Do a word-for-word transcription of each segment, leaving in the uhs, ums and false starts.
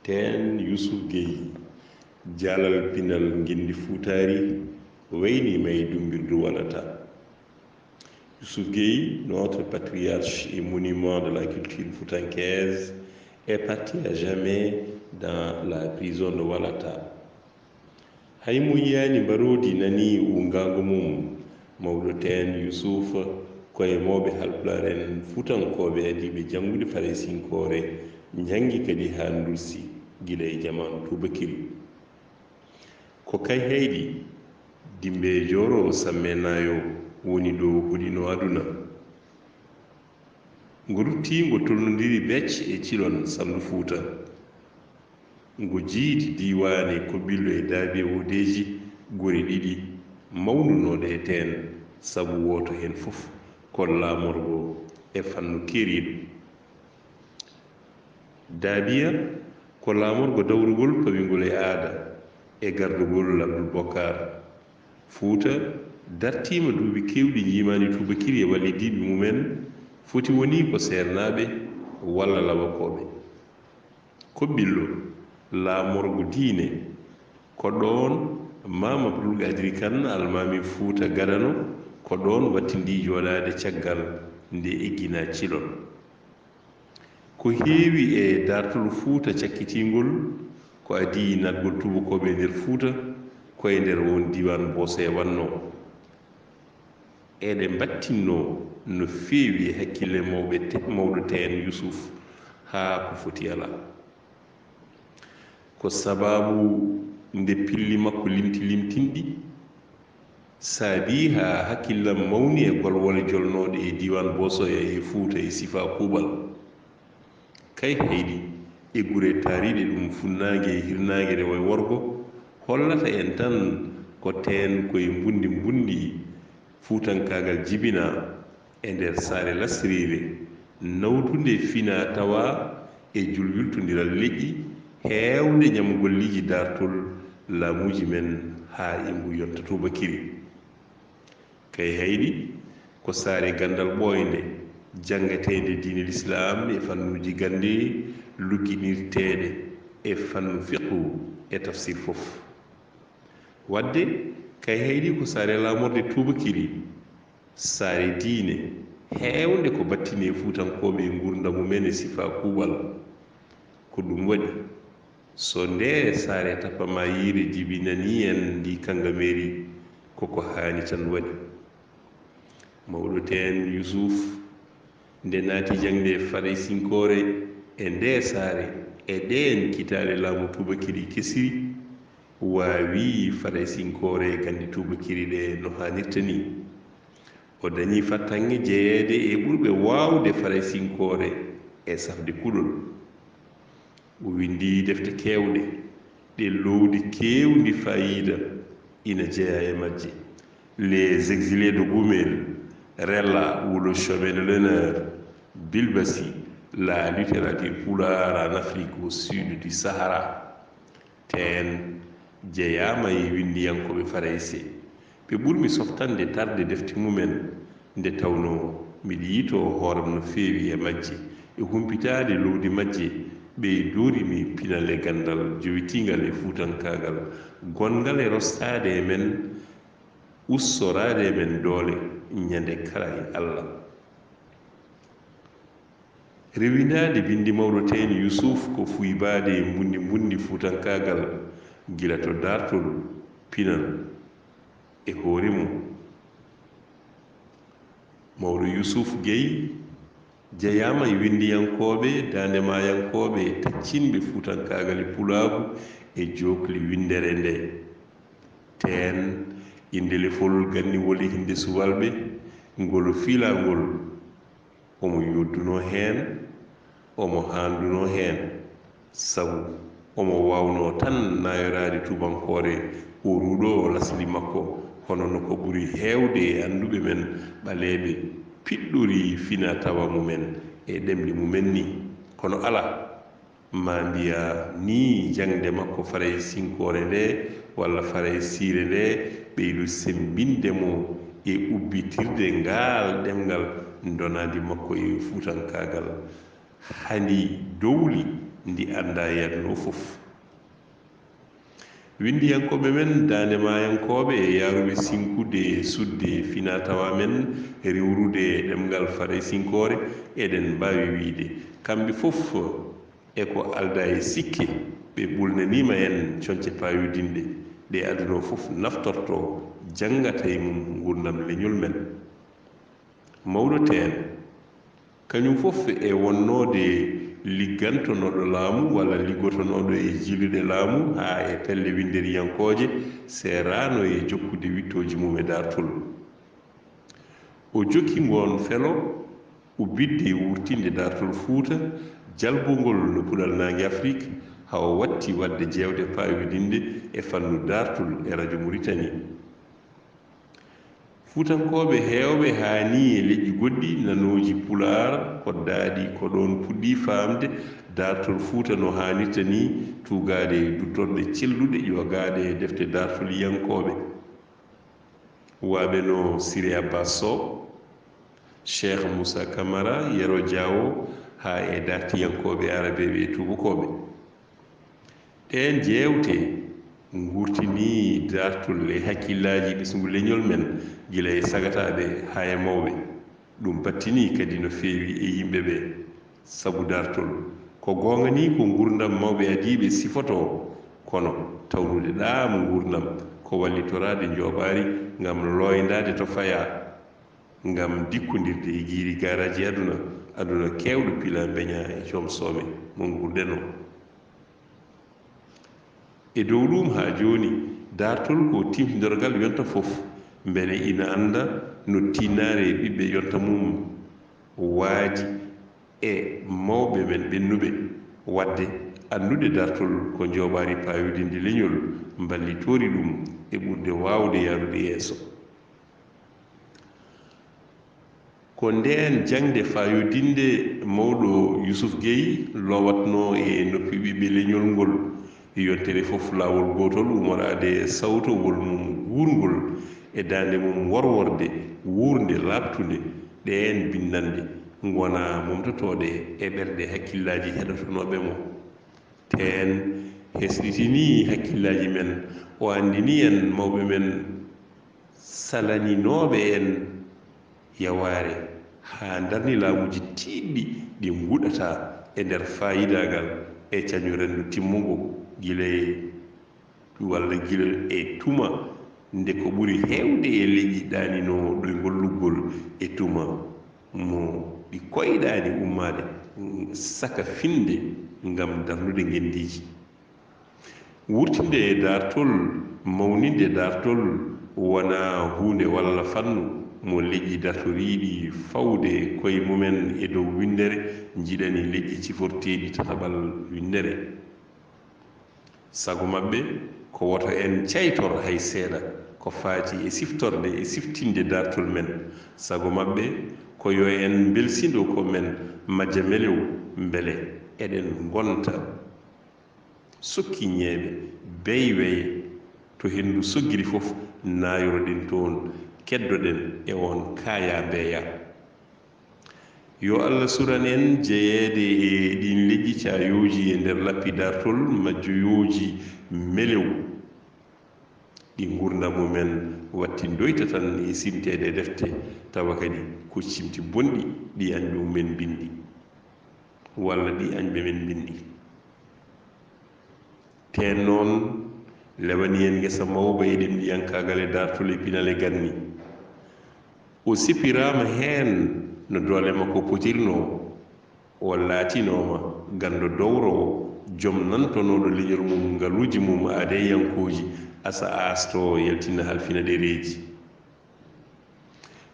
Teen Yuusuf Gey, jaalal pinal ngenndi fuutaari, wayniima e dummbirdu Walata. Yuusuf Gey, notre patriarche et monument de la culture foutankaise, est parti à jamais dans la prison de Walata. Hay mo yiyaani mbaroodi nanii uungaango mum, mawɗo Teen Yuusuf, ko e mawɓe Haalpulaar en fuutankooɓe adiiɓe janngude faraysinkoore, njanngi kadi haa ndursi gila e jamaanu tuubakiri. Ko Kayhayɗi, Dimmbe Jooro, Samme Naayo woni ɗo hoɗinoo aduna. Ngo ruttii, ngo tolnondiri Becce e Cilon, Sanndu Fuuta. Ngo jiidi diiwaane Kobillo e Daabiya Wodeeji, gure ɗiɗi mawnunooɗe e Teen, sabu wooto heen fof ko laamorgo e fannu keeriiɗo. Daabiya ko laamorgo dawrugol pawingol e aada e gardugol Abdul Bokar. Fuuta dartiima duuɓi keewɗi njiimaani tuubakiri e wallidiiɓe mum en, foti wonii ko seernaaɓe walla lawakooɓe. Kobillo, laamorgo diine, ko ɗoon Maam Abdul Qaadiri Kan, Almaami Fuuta gadano, ko ɗoon wattindii jooɗaade caggal nde egginaa Cilon. Ko heewi e daartol Fuuta cakkitiingol, ko adii naatgol tuubakooɓe e nder Fuuta, ko e nder oon diiwaan Boosoya wannoo. Eɗe mbattinnoo no feewi e hakkille mawɓe te-, mawɗo Teen Yuusuf, haa ko foti alaa. Ko sabaabu nde pilli makko limti limtinɗi saabii haa hakkillam mawni e golwole jolnooɗe e diiwaan Boosoya e Fuuta e sifaa kuuɓal. Kayhayɗi e gure taariiɗe ɗum funnaange e hirnaange rewo e worgo hollata en tan ko Teen ko e mbunndi mbunndi fuutankaagal jibinaa e nder saare lasriire, nawtunde finaa-tawaa e julyultondiral leƴƴi, heewde ñamgolliiji daartol laamuuji men haa e ngu yonta tuubakiri. Kayhayɗi ko saare ganndal ɓooynde, janngateende diine Lislaam e fannuuji gannde lugginirteeɗe e fannu fiqhu e tafsir fof. Waɗde, Kayhayɗi ko saare laamorde tuubakiri, saare diine, heewnde ko battini e fuutankooɓe e nguurndam mum en e sifaa kuuɓal. Ko ɗum waɗi, so ndee saare tappamaa yiide jibinanii en ndii kanngameeri, ko ko haani tan waɗi. Mawɗo Teen Yuusuf, nde naati jaŋde faraysinkoore e ndee saare, e ɗeen kitaale laamu tuubakiri kesiri, waawii faraysinkoore e gannde tuubakiri ɗee no haanirta nii. O dañii fartaŋŋe jeyeede e ɓurɓe waawde faraysinkoore e safde kuɗol. O winndii defte keewɗe, ɗe loowdi keewndi faayiida ina jeyaa e majje: Les Exilés de Goumel, Rella ou le Chemin de l'Honneur, Bilbassi, La littérature pulaar en Afrique au sud du Sahara. Teen jeyaama e winndiyankooɓe Farayse. Ɓe ɓurmi softande tarde defte mum en, nde tawnoo miɗo yiytoo hooram no feewi e majje. E humpitaade loowdi majje, ɓeydorii mi pinal e ganndal jowitiingal e fuutankaagal, gonngal e rostaade e men, ustoraade e men doole ñande kala e Alla. Rewindaade binndi mawɗo Teen Yuusuf ko fuybaade e mbunndi mbunndi fuutankaagal, gila to daartol, pinal e hoore mum. Mawɗo Yuusuf Gey jeyaama e winndiyankooɓe, daande maayankooɓe, taccinɓe fuutankaagal e pulaagu e jookli winndere ndee. Teen, innde lefol ganniwol e hinnde subalɓe, ngol fiilaa ngol. Omo yooddunoo heen, omo haandunoo heen, sabu omo waawnoo tan naayoraade tuubankoore, o ruuɗoo lasli makko, hono no ko ɓuri heewde e annduɓe men ɓaleeɓe piɗɗorii finaa-tawaa mum en e ɗemɗe mum en nii. Kono alaa. Maa mbiyaa nii jaŋde makko faraysinkoore ndee walla faraysiire ndee ɓeydo semmbinde mo e ubbitirde ngaal ɗemngal ndonaandi makko e fuutankaagal. Handi dowli ndi anndaa e aduna o fof. Winndiyankooɓe men, daande maayankooɓe e yaaruɓe sinkude e sudde finaa-tawaa men, riwrude e ɗemngal faraysinkoore, eɗen mbaawi wiyde, kamɓe fof e ko aldaa e sikke, ɓe ɓulnaniima en coñce paayodinɗe ɗe aduna o fof naftortoo, janngata e mum nguurndam leñol men. Mawɗo Teen, kañum fof e wonnoode liggantonooɗo laamu walla liggotonooɗo e jiiluɗe laamu haa e pelle winnderiyankooje, seeraano e jokkude wiɗtooji mum e daartol. O jokki ngoon felo ubbitde e wuurtinde daartol Fuuta, jalbungol no Puɗal Naange Afrik, haa o waɗti waɗde jeewte paayodinɗe e fannu daartol e Rajo Muritani. Fuutankooɓe heewɓe haa nii e leƴƴi goɗɗi nanooji Pulaar koddaaɗi ko ɗoon puɗɗii faamde daartol Fuuta no haanirta nii, tuugaaɗe e duttorɗe celluɗe ƴoogaaɗe e defte daartoliyankooɓe. Waaɓe no Siré Abbas Sow, Cheikh Moussa Camara, Yero Diawo, haa e daartiyankooɓe arabeeɓe e tuubakooɓe. Ɗeen jeewte nguurtinii daartol e hakkillaaji ɓesngu leñol men, gila e sagataaɓe haa e mawɓe. Ɗum battinii kadi no feewi e yimɓe ɓee. Sabu daartol, ko goonga nii ko nguurndam mawɓe adiiɓe sifotoo, kono tawnude ɗaam nguurndam ko wallitoraade njooɓaari ngam looyndaade to fayaa, ngam dikkondirde e jiiri gaaraaji aduna, aduna keewɗo pila mbeña e joom soome mo nguurɗen o. E dow ɗuum, haa jooni, daartol ko tiimtidorgal yonta fof, mbele ina annda no tiinnaare e ɓiɓɓe yonta mum waaji e mawɓe men ɓennuɓe. Waɗde, anndude daartol ko njooɓaari paayodinndi leñol, mballitoori ɗum e ɓurde waawde yahrude yeeso. Ko ndeen jaŋde faayodinnde mawɗo Yuusuf Gey lowatnoo e noppi ɓiɓɓe leñol ngol, yontere fof laawol gootol umoraade e sawtowol mum guurngol e daande mum worworde, wuurnde, laaɓtunde. Ɗeen binndanɗe ngona momtotooɗe e ɓerɗe hakkillaaji heɗotonooɓe mo. Teen hesɗitinii hakkillaaji men, o anndinii en mawɓe men salaninooɓe en yawaare haa ndarni laamuuji tiiɗɗi ɗi nguɗata e nder faayidaagal e cañu renndo timmungo, gila e, walla gila e tuma nde ko ɓuri heewde e leƴƴi ɗaaninoo ɗoyngol luggol e tuma mo ɗi koyɗaani ummaade saka finde ngam darnude ngenndiiji. Wuurtinde e daartol, mawninde daartol wonaa huunde walla fannu mo leƴƴi dartoriiɗi fawde koye mumen e dow winndere njiɗani leƴƴi ciforteeɗi tataɓal winndere. Sago maɓɓe ko woto en caytor hay seeɗa ko faati e siftorde e siftinde daartol men. Sago maɓɓe ko yo en mbelsindo ko men majja melew mbele eɗen ngonta sokki ñeeɓe, beyweye, to henndu soggiri fof, naayoroɗen toon, keddoɗen e oon kaayaa mbeeyaa. Yo Allah suran en jeyeede e ɗiin leƴƴi caayooji e nder lappi daartol majjoyooji melew. Ɗi nguurndam mumen wattindoyta tan e simteede e defte, tawa kadi ko cimti bonɗi ɗi añɓe mumen mbinndi, walla ɗi añɓe men mbinndi. Teen noon, lewani en ngesa mawba e ɗemɗiyankaagal e daartol e pinal e ganni. O sipiraama heen no doole makko potirnoo. O laatinooma ganndo dowrowo, joom nantonooɗo leñol mum, ngaluuji mum aadeeyankooji, asa aasto yaltina halfina ɗereeji.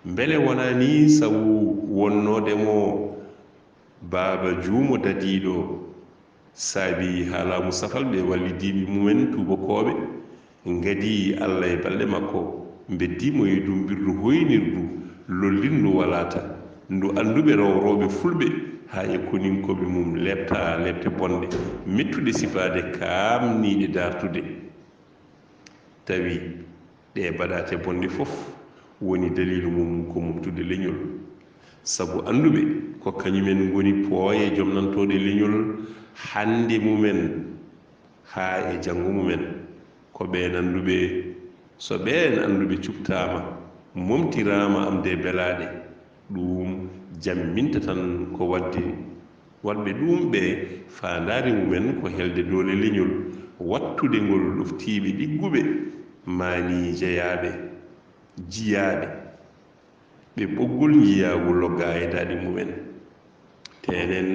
Mbele wonaa nii sabu wonnoode mo baaba juumo dadiiɗo saabi haa laamu safalɓe wallidiiɓe mumen tuubakooɓe ngadii Allah e balɗe makko, mbeddii mo e dummbirdu hoynirdu, lollirndu walaata, ndu annduɓe rowrowɓe fulɓe haa e koninkooɓe mum leeptaa leepte bonɗe, mettuɗe sifaade, kaamniiɗe daartude. Tawi ɗee baɗaate bonɗe fof woni daliilu mum ko momtude leñol. Sabu annduɓe ko kañumen ngoni pooye jomnantooɗe leñol hannde mumen haa e janngo mumen. Ko ɓeen annduɓe, so ɓeen annduɓe cuɓtaama, momtiraama am de belaaɗe, ɗuum jamminta tan ko waɗde, waɗɓe ɗuum ɓe faandaare mumen ko helde doole leñol, waɗtude ngol ɗoftiiɓe ɗigguɓe, maani jeyaaɓe, jiyaaɓe. Ɓe ɓoggol njiyaagu loggaa e daaɗi mumen. Teenen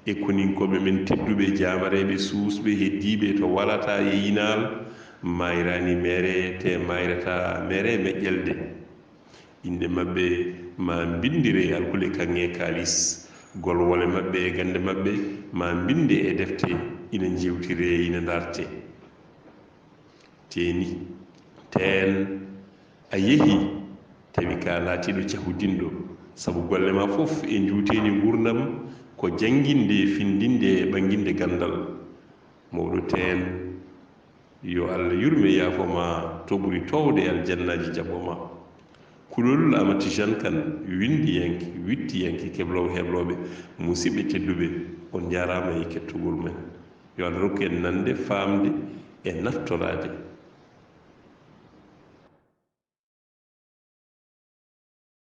e koninkooɓe men tedduɓe, jaamareeɓe, suusɓe, heddiiɓe to walataa e yinaal, maayraani meere, te maayrataa meere meƴƴelde. Innde maɓɓe maa mbinndire e alkule kaŋŋe kaalis, golwole maɓɓe e gannde maɓɓe maa mbinndee e defte, ina njeewtiree, ina ndaartee. Teeni, teen, a yehii, tawi ka laatiiɗo cahudinɗo, sabu golle maa fof e njuuteeni nguurndam ko jannginde, finndinde e ɓannginde ganndal. Mawɗo Teen, yo Allah yurme yaafo ma to ɓuri toowde e aljannaaji jaɓɓo ma. Kulol Amat Jan Kan, winndiyanke, wiɗtiyanke, kebloowo heblooɓe, musiɓɓe tedduɓe, on njaaraama e kettogol men. Yo Allah rokku en nande, faamde e naftoraade.